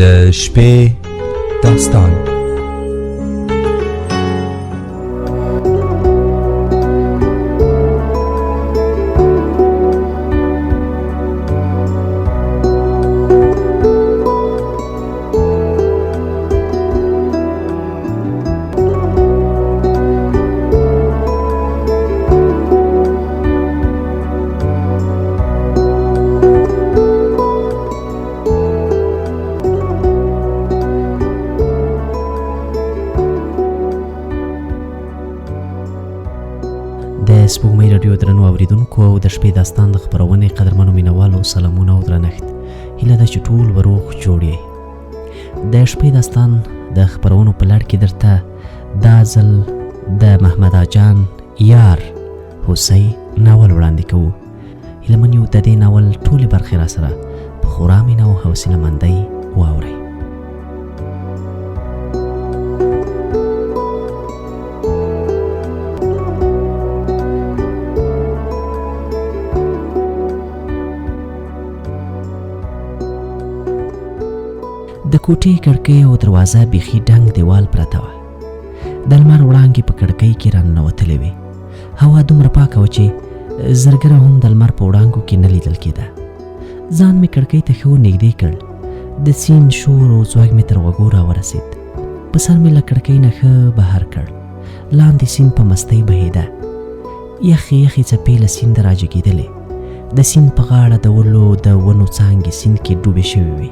د شپې داستان. د سپوږمۍ راډیو درنو اوریدونکو او د شپې داستان د خپرونې قدرمنو مینوالو سلامونه او درنښت. هیله ده چې ټول به روغ جوړ یئ. د شپې داستان د خپرونو په لړ کې درته دا ځل د محمد اجان یار هوسۍ ناول وړاندې کوو. هیله من یو د دې ناول ټولې برخې را سره په خورا مینه او حوصله مندۍ واورئ. د کوټې کړکۍ او دروازه بیخي ډنګ دیوال پرته وه. د لمر وړانګې په کړکۍ کې راننوتلې وې. هوا دومره پاکه وه چې زرګره هم د لمر په وړانګو کې نه لیدل کېده. ځان مې کړکۍ ته ښه ورنږدې کړ. د سیند شور او ځوږ مې تر غوږو راورسېد. په سر مې له کړکۍ نه ښه بهر کړ. لاندې سیند په مستۍ بهېده. یخې یخې څپې له سینده راجګېدلې. د سیند په غاړه د ولو د ونو څانګې سیند کې ډوبې شوې وې.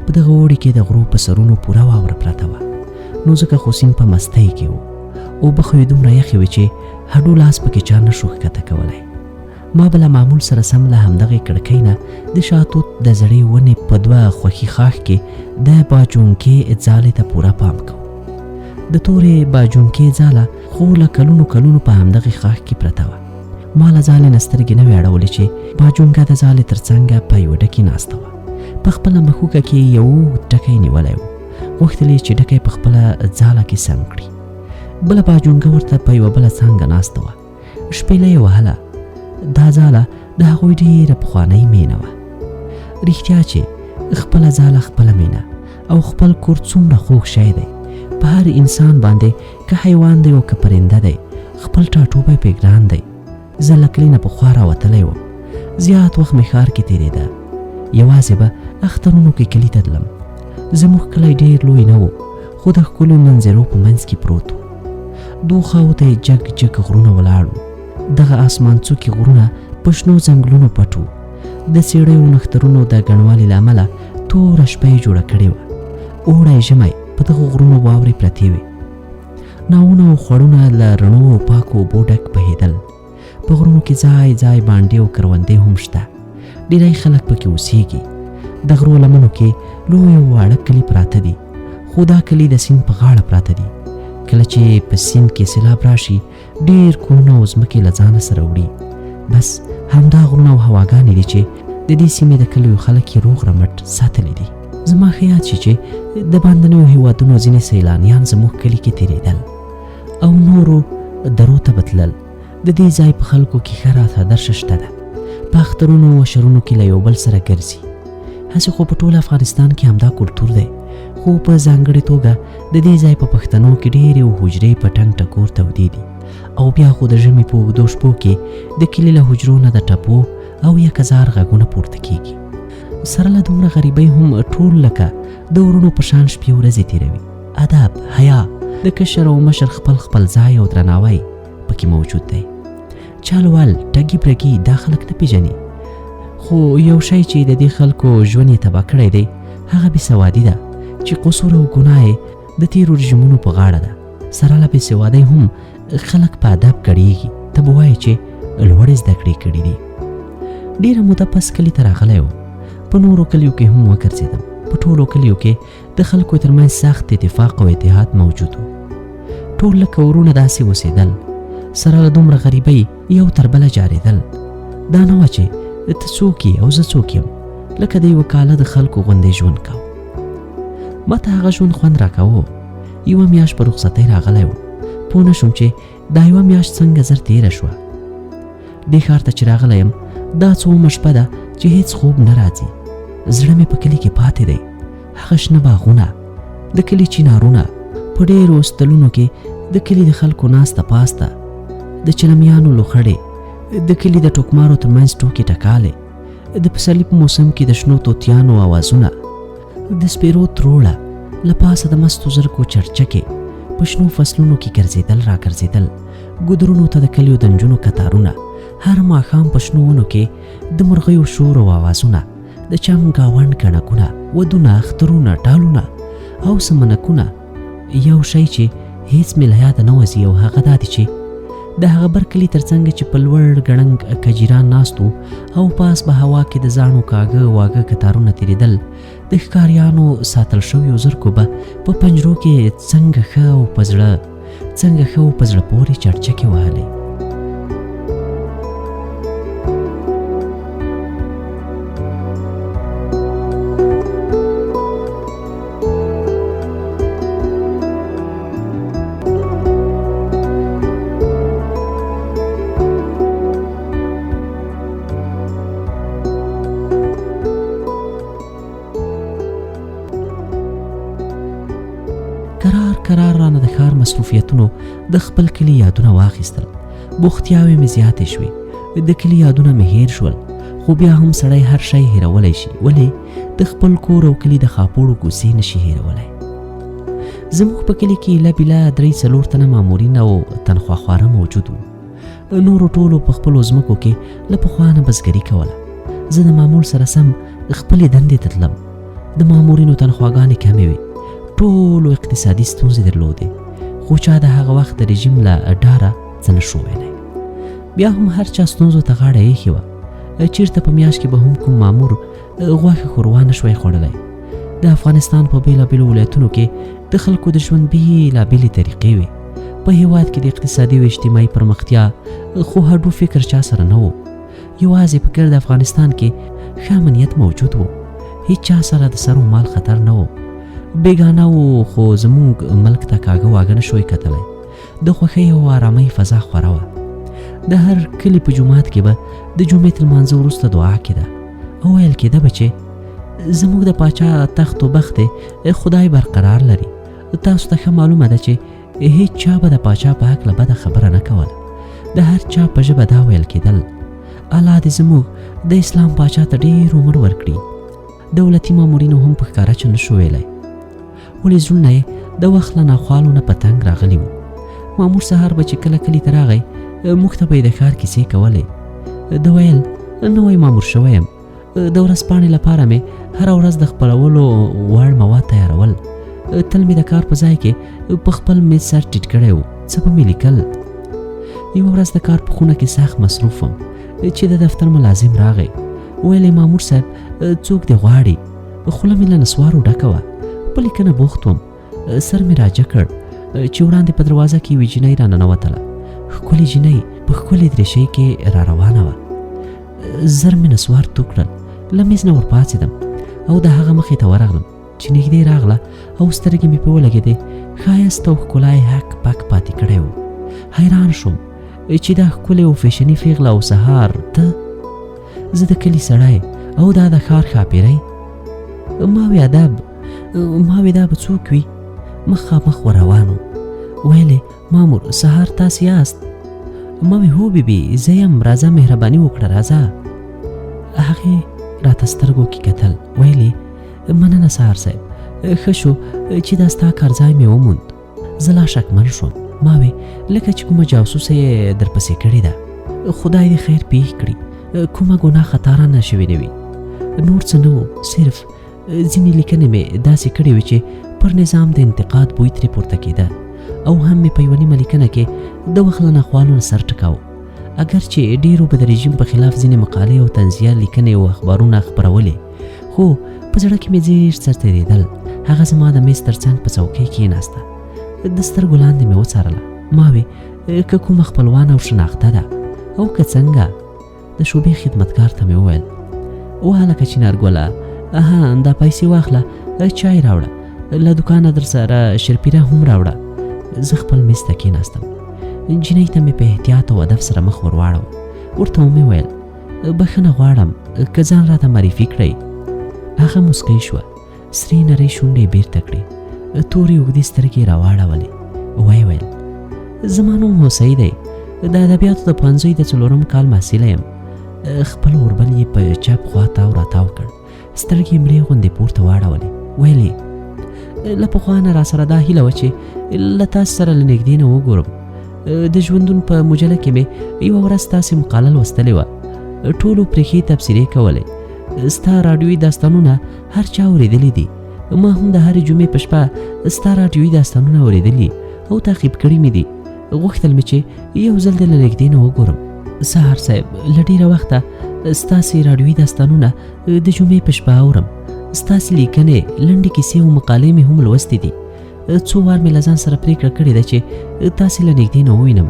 په دغه اوړي کې د غرو په سرونو پوره واوره پرته وه، نو ځکه خو سیند په مستۍ کې و. اوبه خو یې دومره یخې وې چې هډو لاس پکې چا نه شو ښکته کولی. ما به له معمول سره سم له همدغې کړکۍ نه د شاتوت د زړې ونې په دوه خوښي ښاخ کې د باجونکې ځالې ته پوره پام کوو. د تورې باجونکې ځاله خو له کلونو کلونو په همدغې ښاخ کې پرته وه. ما له ځالې نه سترګې نه وې اړولې چې باجونګه د ځالې تر څنګه په یوه ډکي ناسته وه. په خپله مښوکه کې یو اوږد ډکی نیولی و. غوښتل یې چې ډکی په خپله ځاله کې سم کړي. بله باجونګه ورته په یوه بله څانګه ناسته وه. شپېله یې وهله. دا ځاله د هغوی ډېره پخوانۍ مینه وه. رښتیا چې خپله ځاله خپله مینه او خپل کور څومره خوږ شی دی. په هر انسان باندې که حیوان دی او که پرنده دی، خپل ټاټوبی پرې ګران دی. زه له کلي نه پخوا راوتلی وم. زیات وخت مې ښار کې تېرېده. یوازې به اخترونو کې کلي ته تلم. زموږ کلی ډېر لوی نه و، خو د ښکلو منظرو په منځ کې پروت و. دوو خواوو ته یې جګ جګ غرونه ولاړ وو. دغه آسمان څوکي غرونه په شنو ځنګلونو پټ وو. د څېړیو نښترونو د ګڼوالي له امله توره شپه یې جوړه کړې وه. اوړی ژمی په دغو غرونو واورې پرتې وې. ناوونه او خوړونه له رڼو او پاکو اوبو ډک بهېدل. په غرونو کې ځای ځای بانډې او کروندې هم شته. ډیری خلک پکې اوسیږي. د غرو لمنو کې لوی او واړه کلي پراته دي، خو دا کلي د سیند په غاړه پراته دي. کله چې په سیند کې سیلاب راشي، ډیر کورونه او ځمکې له ځانه سره وړي. بس همدا غرونه او هواګانې دي چې د دې سیمې د کلیو خلک یې روغ رمټ ساتلي دي. زما ښه یاد شي چې د باندنیو هیوادونو ځینې سیلانیان زموږ کلي کې تېرېدل او نورو درو ته به تلل. د دې ځای په خلکو کې ښه راته درشه شته ده. په اخترونو او اشرونو کې له یو بل سره ګرځي. هسې خو په ټول افغانستان کې همدا کلتور دی، خو په ځانګړې توګه د دې ځای په پښتنو کې ډېرې حجرې په ټنګ ټکور تودې دي. او بیا خو د ژمي په اوږدو شپو کې د کلي له حجرو نه د ټپو او یکزار غږونه پورته کیږي. سره له دومره غریبۍ هم ټول لکه د وروڼو په شان شپې ورځې تېروي. ادب، حیا، د کشر او مشر خپل خپل ځای او درناوی پکې موجود دی. چالوال، ټګي برګي دا خلک نه پیژني. خو یو شی چې د دې خلکو ژوند یې تباه کړی دی، هغه بېسوادي ده چې قصور او ګناه یې د تېرو رژیمونو په غاړه ده. سره له بېسوادۍ هم خلک په ادب کړېږي، ته به وایې چې لوړې زده کړې کړې دي. ډېره موده پس کلي ته راغلی وم. په نورو کلیو کې هم وګرځېدم. په ټولو کلیو کې د خلکو ترمنځ سخت اتفاق او اتحاد موجود و. ټول لکه وروڼه داسې اوسېدل. سره له دومره غریبۍ یو تر بله جارېدل. دا نه وه چې ته څوک یې او زه څوک یم، لکه د یوه کاله د خلکو غوندې ژوند کاوه. ما ته هغه ژوند خوند راکاوه. یوه میاشت په رخصتۍ راغلی وم. پوه نه شوم چې دا یوه میاشت څنګه زر تېره شوه. دې ښار ته چې راغلی یم، دا څومه شپه ده چې هیڅ خوب نه راځي. زړه مې په کلي کې پاتې دی. هغه شنه باغونه، د کلي چینارونه، په ډېرو ستلونو کې د کلي د خلکو ناسته پاسته، د چلمیانو لوخړې، د کلي د ټوکمارو ترمنځ ټوکې ټکالې، د پسرلي په موسم کې د شنو توتیانو اوازونه، د سپیرو تروړه، له پاسه د مستو زرکو چرچکې، په شنو فصلونو کې ګرځېدل راګرځېدل، ګودرونو ته د کلیو د نجونو کتارونه، هر ماښام په شنو ونو کې د مرغیو شور او اوازونه، د چم ګاونډ ګڼکونه، ودونه، اخترونه، ټالونه او سمنکونه. یو شی چې هیڅ مې له یاده نه وځي او هغه دا دی چې د هغه بر کلي تر څنګه چې په لوړ ګړنګ کجیران ناست وو او پاس به هوا کې د زاڼو کاږه واږه کتارونه تېرېدل، د ښکاریانو ساتل شویو زرکو به په پنجرو کې څنګه ښه او په زړه څنګه ښه او په زړه پورې چړچکې وهلې. کرار کرار رانه د ښار مصروفیتونو د خپل کلي یادونه واخیستل. بوختیاوې مې زیاتې شوې، د کلي یادونه مې هېر شول. خو بیا هم سړی هر شی هېرولی شي، ولې د خپل کور او کلي د خاپوړو کوڅې نشي هېرولی. زموږ په کلي کې ایله بیله 3-4 تنه مامورین او تنخواخواره موجود وو. نورو ټولو په خپلو ځمکو کې له پخوا نه بزګري کوله. زه د معمول سره سم خپلې دندې ته تلم. د مامورینو تنخواګانې کمې وې، ټولو اقتصادي ستونزې درلودې، خو چا د هغه وخت د رژیم له ډاره څه نه شو ویلی. بیا هم هر چا ستونزو ته غاړه ایښې وه. چیرته په میاشت کې به هم کوم مامور غوښه ښوروا نه شوای خوړلی. د افغانستان په بېلابېلو ولایتونو کې د خلکو د ژوند بېلابېلې طریقې وې. په هیواد کې د اقتصادي او اجتماعي پرمختیا خو هډو فکر چا سره نه و. یوازې په ګرد افغانستان کې ښه امنیت موجود و، هیڅ چا سره د سر او مال خطر نه و. بېګانه و، خو زموږ ملک ته کاږه واږه نه شوی کتلی. د خوښۍ او آرامۍ فضا خوره وه. د هر کلي په جومات کې به د جمعې تر لمانځه وروسته دعا کېده او ویل کېده به چې زموږ د پاچا تخت و بخت خدای برقرار لري. تاسو ته ښه معلومه ده چې هیڅ چا به د پاچا په هکله بده خبره نه کوله. د هر چا په ژبه دا ویل کېدل، الله دې زموږ د اسلام پاچا ته ډېر عمر ورکړي. دولتي مامورینو هم په ښکاره چه نه شو ویلی، ولې زړونه یې د وخت له ناخوالو نه په تنګ راغلي وو. مامور سهار به چې کله کلي ته راغی، موږ ته به یې د ښار کیسې کولې. ده ویل نوی مامور شوی یم، د ورځپاڼې لپاره مې هره ورځ د خپرولو وړ مواد تیارول. تل مې د کار په ځای کې په خپل میز سر ټیټ کړی و، څه به مې لیکل. یوه ورځ د کار په خونه کې سخت مصروف وم چې د دفتر ملازم راغی. ویل یې مامور صاحب څوک دې غواړي. خوله مې له نسوارو ډکه وه، په لیکنه بوخت وم. سر مې راجه کړ چې وړاندې په دروازه کې یوې جینۍ راننوتله. ښکلې جینۍ په ښکلې دریشۍ کې را روانه وه. زر مې نسوار تو کړل، له میز نه ورپاڅېدم او د هغه مخې ته ورغلم. چې نږدې راغله او سترګې مې پرې ولګېدې، ښایست او ښکلا یې هک پک پاتې کړی و. حیران شوم چې دا ښکلې او فیشني پیغله او سهار ته، زه د کلي سړی او دا د ښار ښاپېری. ما وې ادب، ما وې دا به څوک وي؟ مخامخ ور روان و. ویلې مامور سهار تاسې یاست؟ ما وې هو بیبي زه یم، راځه مهرباني وکړه راځه. هغې راته سترګو کې کتل، ویلې مننه سهار صاحب، ښه شو چې دا ستا کارځای مې وموند. زه لا شکمن شوم. ما وې لکه چې کومه جاسوسه یې درپسې کړې ده، خدای دې خیر پیښ کړي، کومه ګناه خطا رانه شوې نه وي. نور څه نه و، صرف ځینې لیکنې مې داسې کړې وې چې پر نظام د انتقاد بوی ترې پورته کېده، او هم مې په یوه نیمه لیکنه کې د وخت له ناخوالو نه سر ټکاوه. اګر چې ډېرو به د رژیم په خلاف ځینې مقالې او طنزیه لیکنې او اخبارونه خپرولې، خو په زړه کې مې ډېر څه تېرېدل. هغه زما د میز تر څنګ په څوکۍ کېناسته، د سترګو لاندې مې وڅارله. ما وې که کومه خپلوانه او شناخته ده او که څنګه. د شعبې خدمتګار ته مې وویل، وهلکه چینارګله، اها دا پیسې واخله، چای راوړه، له دوکانه در سره شرپیره هم راوړه. زه خپل میز ته کېناستم. نجلۍ ته مې په احتیاط او ادب سره مخ ورواړو. ورته ومې ویل بښنه غواړم که ځان راته معرفي کړئ. هغه موسکۍ شوه، سرې نرۍ شونډې یې بېرته کړې، تورې اوږدې سترګې یې راواړولې، ویې ویل: زما نوم هوسۍ دی، د ادبیاتو د پوهنځي د څلورم کال محصله یم. خپل اوربل یې په چپ خوا تاو راتاو کړ، سترګې یې مرې غوندې پورته واړولې، ویل یې: له پخوا نه راسره دا هیله وه چې له تاسو سره له نږدې نه وګورم. د ژوندون په مجله کې مې یوه ورځ ستاسې مقاله لوستلې وه، ټولو پرې ښې تبصرې کولې. ستا راډیويي داستانونه هر چا اورېدلي دي. ما هم د هرې جمعې په شپه ستا راډیويي داستانونه اورېدلي او تعقیب کړي مې دي. غوښتل مې چې یو ځل دې له نږدې نه وګورم. سهار صاحب، له ډېره وخته ستاسې راډیويي داستانونه د جمعې په شپه اورم. ستاسې لیکنې، لنډې کیسې او مقالې مې هم لوستې دي. څو وار مې له ځان سره پرېکړه کړې ده چې تاسې له نږدې نه ووینم.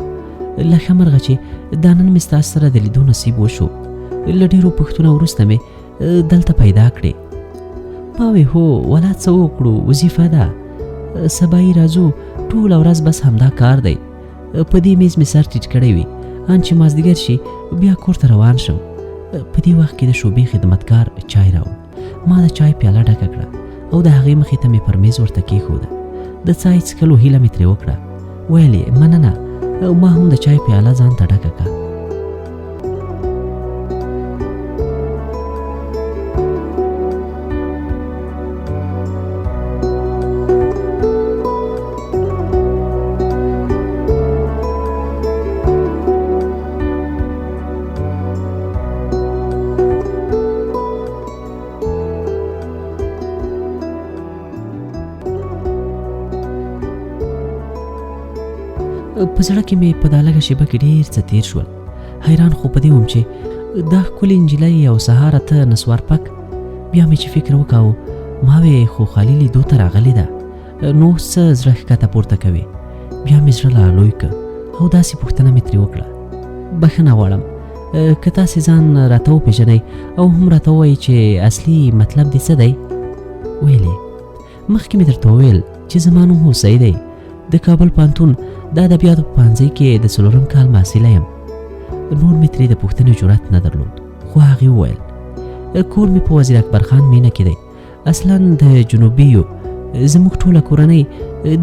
له ښه مرغه چې دا نن مې ستاسو سره د لیدو نصیب وشو. له ډېرو پوښتنو وروسته مې دلته پیدا کړې. ما وی هو ولا څه وکړو، وظیفه ده، سبایي راځو، ټوله ورځ بس همدا کار دی. په دې میز مې سر ټیټ کړی وي، ان چې مازدیګر شي بیا کور ته روان شم. په دې وخت کې د شعبې خدمتکار چای راوړ. ما د چای پیاله ډکه کړه او د هغې مخې ته مې پر میز ورته کېښوده. د چای څښلو هیله مې ترې وکړه. ویل یې مننه. ما هم د چای پیاله ځان ته ډکه کړه. په زړه کې مې په دا لږه شېبه کې ډېر څه تېر شول. حیران خو په دې وم چې دا ښکلې نجلۍ او سهاره ته نسوار پک. بیا مې چې فکر وکاوه، ما وې خو خالي لیدو ته راغلې ده، نو څه زړه ښکته پورته کوي. بیا مې زړه لا لوی که او داسې پوښتنه مې ترې وکړه: بښنه غواړم که تاسې ځان راته وپېژنئ او هم راته ووایئ چې اصلي مطلب دې څه دی؟ ویل یې: مخکې مې درته وویل چې زما نوم هوسۍ دی، د کابل پوهنتون د ادبیاتو په پوهنځي کې د څلورم کال محصله یم. نور مې ترې د پوښتنې جرأت نه درلود، خو هغې وویل: کور مې په وزیر اکبر خان مینه کې دی، اصلا د جنوبي یو. زموږ ټوله کورنۍ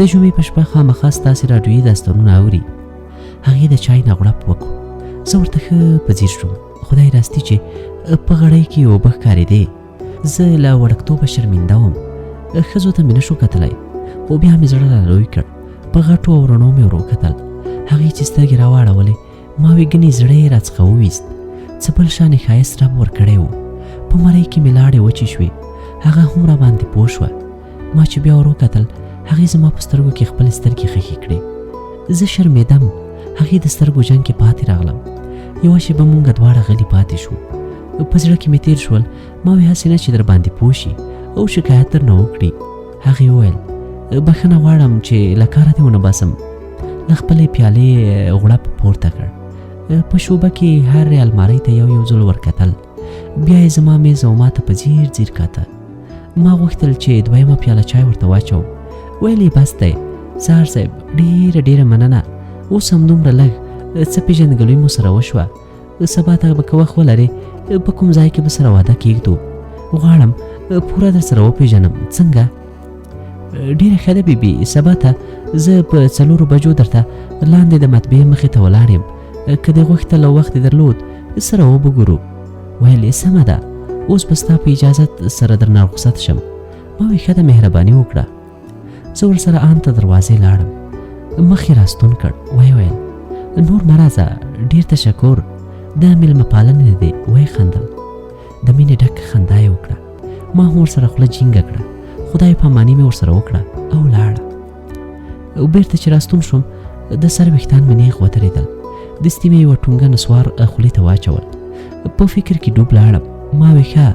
د جمعې په شپه خامخا ستاسې راډیويي داستانونه اوري. هغې د چای نه غوړپ وکړو. زه ورته ښه په ځیر شوم. خدای راستي چې په غړۍ کې اوبه ښکارېدې. زه له وړکتوبه شرمنده وم، ښځو ته مې نشو کتلی، خو بیا مې زړه را لوی کړ. په غټو او رڼو مې ور وکتل. هغې چې سترګې راواړولې، ما وې ګنې زړه یې راڅخه وویست. څه بل شانې ښایست رب ورکړی و. په مرۍ کې مې لاړې وچې شوې. هغه هم را باندې پوه شوه. ما چې بیا ور وکتل، هغې زما په سترګو کې خپلې سترګې خښې کړې. زه شرمېدم. هغې د سترګو جنګ کې پاتې راغلم. یوه شېبه مونږ دواړه غلي پاتې شو. په زړه کې مې تېر شول، ما وې هسې نه چې در باندې پوه شي او شکایت درنه وکړي. هغې وویل: بښنه غواړم چې له کاره دې ونه باسم. له خپلې پیالې غوړپ پورته کړ. په شعبه کې هرې المارۍ ته یو یو ځل ورکتل. بیا یې زما میز او ما ته په ځیر ځیر کاته. ما غوښتل چې دویمه پیاله چای ورته واچوم. ویل یې بس دی سهار صاحب، ډېره ډېره مننه. اوس هم دومره لږ څه پېژندګلوي مو سره وشوه. سبا ته به که وخت ولرې په کوم ځای کې به سره واده کېږدو. غواړم پوره در سره وپېژنم. څنګه؟ ډېره ښه ده بیبي، سبا ته زه په 4 بجو درته لاندې د مطبعې مخې ته ولاړ یم. که دې غوښتل او وخت دې درلود سره وبه ګورو. ویل یې سمه ده، اوس به ستا په اجازت سره درنه رخصت شم. ما وې ښه ده، مهرباني وکړه. زه ورسره آن ته دروازې لاړم. مخ یې راستون کړ. ویې ویل: نور مه راځه، ډېر تشکر، دا مېلمه پالنې دی. ویې خندل. د مینې ډکه خندا یې وکړه. ما هم ورسره خوله جینګه کړه. خدای پاماني مې ورسره وکړه او لاړه. او بېرته چې راستون شوم، د سر ویښتان مې نېغ ودرېدل. دستي مې یوه ټونګه نسوار خولې ته واچول. په فکر کې ډوب لاړم. ما وې ښه،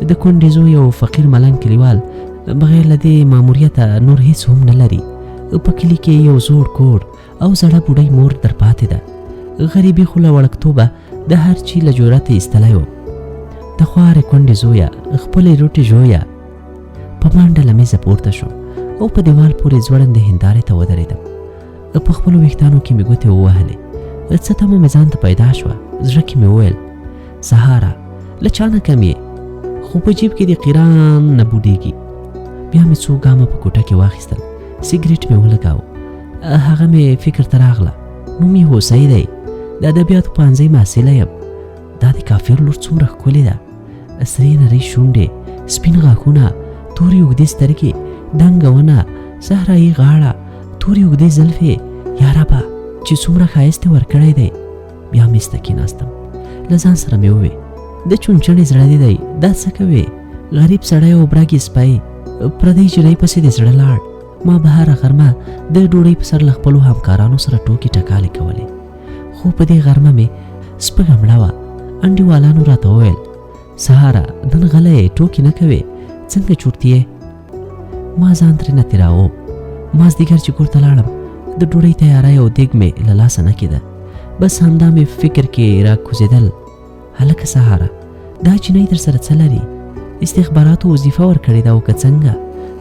د کونډې زوی یو فقیر ملنګ کلیوال بغیر له دې ماموریته نور هیڅ هم نه لري. په کلي کې یو زوړ کور او زړه بوډۍ مور در پاتې ده. غریبي خو له وړکتوبه د هر چي له جرأته ایستلی وم. د خوارې کونډې زویه، خپلې روټې ژویه. په منډه له میزه پورته شوم او په دیوال پورې ځوړندې هندارې ته ودرېدم. په خپلو ویښتانو کې مې ګوتې ووهلې. څه تمه مې ځان ته پیدا شوه. زړه کې مې وویل: سهاره له چا نه کم یې، خو په جیب کې دې قیران نه بوډېږي. بیا مې څو ګامه په کوټه کې واخیستل، سګریټ مې ولګاوه. هغه مې فکر ته راغله، نوم یې هوسۍ دی، د ادبیاتو پوهنځۍ محصله یم. دا د کافر لور څومره ښکلې ده، سرې نرۍ شونډې، سپین غاښونه، تورې اوږدې سترګې، دنګه ونه، صحرایي غاړه، تورې اوږدې زلفې. یا ربه چې څومره ښایست دې ورکړی دی. بیا مېز ته کېناستم، له ځان سره مې ووې د چونچڼې زړه دې دی، دا څه کوې؟ غریب سړی او برګې سپی، پردۍ جینۍ پسې دې زړه لاړ. ما به هره غرمه د ډوډۍ په سر له خپلو همکارانو سره ټوکې ټکالې کولې، خو په دې غرمه مې سپږه مړه وه. انډیوالانو راته وویل، سهاره نن غلی یې، ټوکې نه کوې، څنګه چورتي یې؟ ما ځان ترېنه تېراوه. مازدیګر چې کور ته لاړم، د ډوډۍ تیاری او دیګ مې له لاسه نه کېده، بس همدا مې فکر کې را کوزېدل. هلکه سهاره دا جینۍ در سره څه لري؟ استخباراتو وظیفه ورکړې ده او که څنګه؟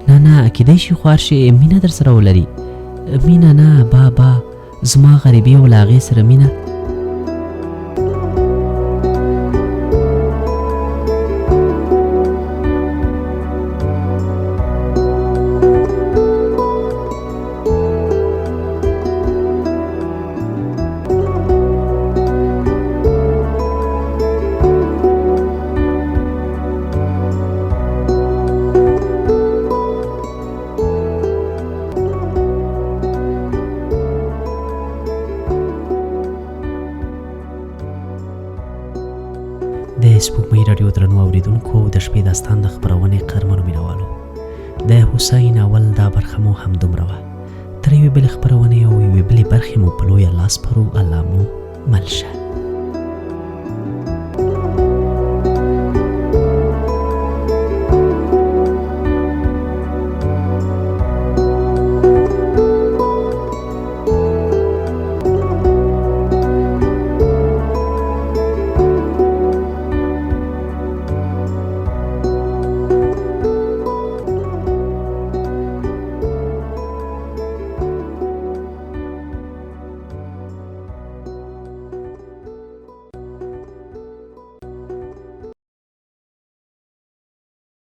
نه نه، کیدای شي خوار شي مینه در سره ولري. مینه نه بابا، زما غریبي او له هغې سره مینه. د سپوږمۍ راډیو درنو اوریدونکو، د شپې داستان د خپرونې قدرمنو مینهوالو، د هوسۍ ناول دا برخه مو هم دومره وه. تر یوې بلې خپرونې او یوې بلې برخې مو په لویه لاس پرو. الله مو مل شه.